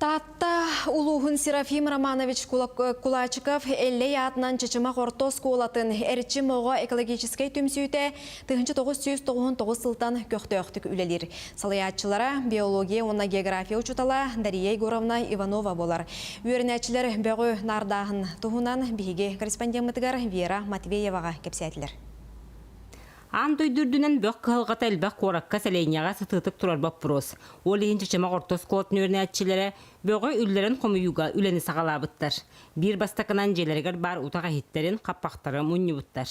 Таатта улууһун Серафим Романович Кулачиков Эллэй аатынан Чычымах орто оскуолатын Эрчим оҕо экологическай түмсүүтэ 1999 сылтан көхтөөхтүк үлэлиир. Салайааччылара биология уонна география учуутала Дария Егоровна Иванова буолар. Үөрэнээччилэр бөҕү наардааһын туһунан биһиги корреспондеммытыгар Вера Матвееваҕа кэпсээтилэр. Аан дойду үрдүнэн бөх кыһалҕата элбэх куоракка сэлиэнньэҕэ сытыытык турар боппуруос. Ол иһин Чычымах орто оскуолатын үөрэнээччилэрэ бөҕү үллэрэн хомуйууга үлэни саҕалаабыттар. Биир бастакынан дьиэлэригэр баар утах иһиттэрин, хаппахтары мунньубуттар.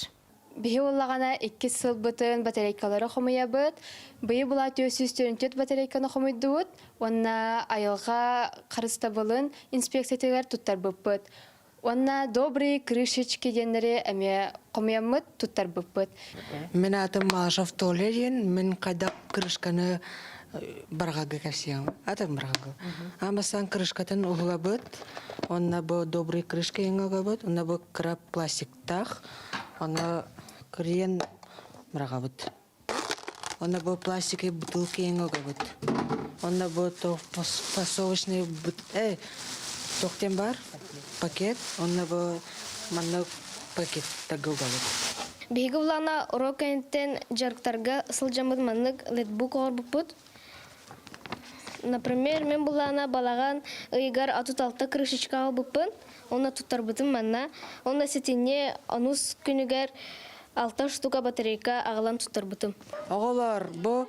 Биһи буоллаҕына иккис сылбытын батарейкалары хомуйабыт. Быйыл була 444 батарейканы хомуйдубут уонна айылҕа харыстабылын инспекциятыгар туттарбыппыт. Уонна добрые крышечки диэннэри эмиэ хомуйаммыт туттарбыппыт. Мин аатым Малышев Толя диэн, мин хайдах крышканы барҕага кэпсиэм. Атым барҕага. Амасан крышкатын уһулабыт, онно бу добрый крышка иҥэгабыт, онно бу кыра пластиктаах, онно кырыйан быраҕабыт. Онно бу пластиковый бутылка иҥэгабыт. Онно бу фасовочный тохтен бар пакет, онно бу манна пакет тагылгабыт. Биһиги булана урок кэнниттэн дьарыктарга сылдьаммыт маннык летбук оҥорбуппут. Например, мин булана балаҕан ыйыгар 36 крышечка ылбыппын, уонна туттарбытым манна. Уонна сэтинньи онус күнүгэр алта штука батарейка аҕалан туттарбытым. Оҕолор, бу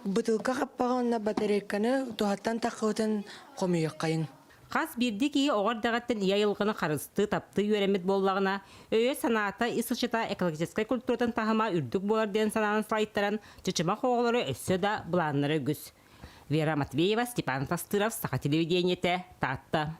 бытыылка хаппаҕа уонна батарейканы туһаттан таххыбытын хомуйуоххайыҥ. Хас биирдии киһи оҕо эрдэҕиттэн ийэ айылҕаны харыстыы, таптыы үөрэммит буоллаҕына, өйө-санаата, ис ычата экологическай культуратын таһыма үрдүк буолар диэн санааны салайтаран, Чычымах оҕолоро өссө да былааннара үгүс. Вера Матвеева, Степан Тастыров, Саха телевидениетэ, Таатта.